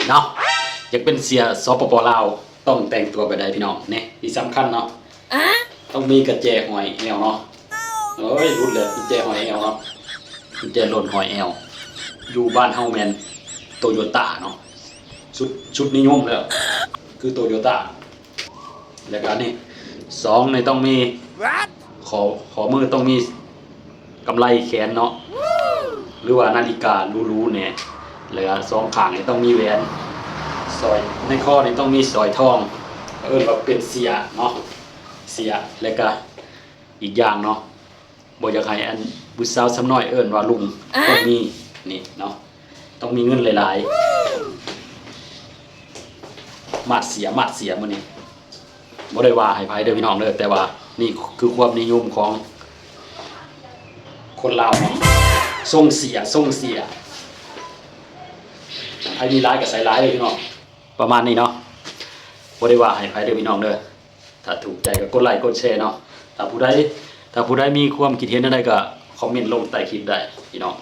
ເນາະ ຢາກເປັນເສຍ ສປປ ລາວ ຕ້ອງແຕ່ງຕົວແບບໃດພີ່ນ້ອງ? ນີ້ ທີ່ສຳຄັນເນາະ ຕ້ອງມີກະແຈຫ້ອຍແອວເນາະ. ໂອ້ຍ ຫຼຸດແລ້ວ ກະແຈຫ້ອຍແອວເນາະ ກະແຈລົ້ນຫ້ອຍແອວ. ຢູ່ບ້ານເຮົາແມ່ນໂຕໂຍຕ້າເນາະ ຊຸດ ຊຸດນິຍົມແລ້ວ ຄືໂຕໂຍຕ້າ. ແລ້ວກະນີ້ ສອງນີ້ຕ້ອງມີ ຂໍ້ ຂໍ້ມືຕ້ອງມີກຳໄລແຂນເນາະ ຫຼືວ່ານາລິກາຫຼູໆແດ່. ແລ້ວກະສອງຂ້າງນີ້ຕ້ອງມີແຫວນ ສ້ອຍ ໃນຄໍນີ້ຕ້ອງມີສ້ອຍທອງ ເອີ້ນວ່າເປັນເສຍເນາະ ເສຍ. ແລ້ວກະອີກຢ່າງເນາະ ບໍ່ຢາກໃຫ້ອັນຜູ້ສາວຊຳນ້ອຍເອີ້ນວ່າລຸງ ຕ້ອງມີນີ້ເນາະ ຕ້ອງມີເງິນຫຼາຍໆ. ມາດເສຍ ມາດເສຍມື້ນີ້ ບໍ່ໄດ້ວ່າໃຫ້ໃຜເດີພີ່ນ້ອງເດີ ແຕ່ວ່ານີ້ຄືຄວາມນິຍົມຂອງຄົນລາວເນາະ ຊົງເສຍ ຊົງເສຍ ໃຜມີຫຼາຍກະໃສ່ຫຼາຍເດີພີ່ນ້ອງ. ປະມານນີ້ເນາະ ບໍ່ໄດ້ວ່າໃຫ້ໃຜເດີພີ່ນ້ອງເດີ. ຖ້າຖືກໃຈກະກົດໄລກົດແຊເນາະ. ຖ້າຜູ້ໃດ ຖ້າຜູ້ໃດມີຄວາມຄິດເຫັນແນວໃດກະຄອມເມັນລົງໃຕ້ຄລິບໄດ້ພີ່ນ້ອງ.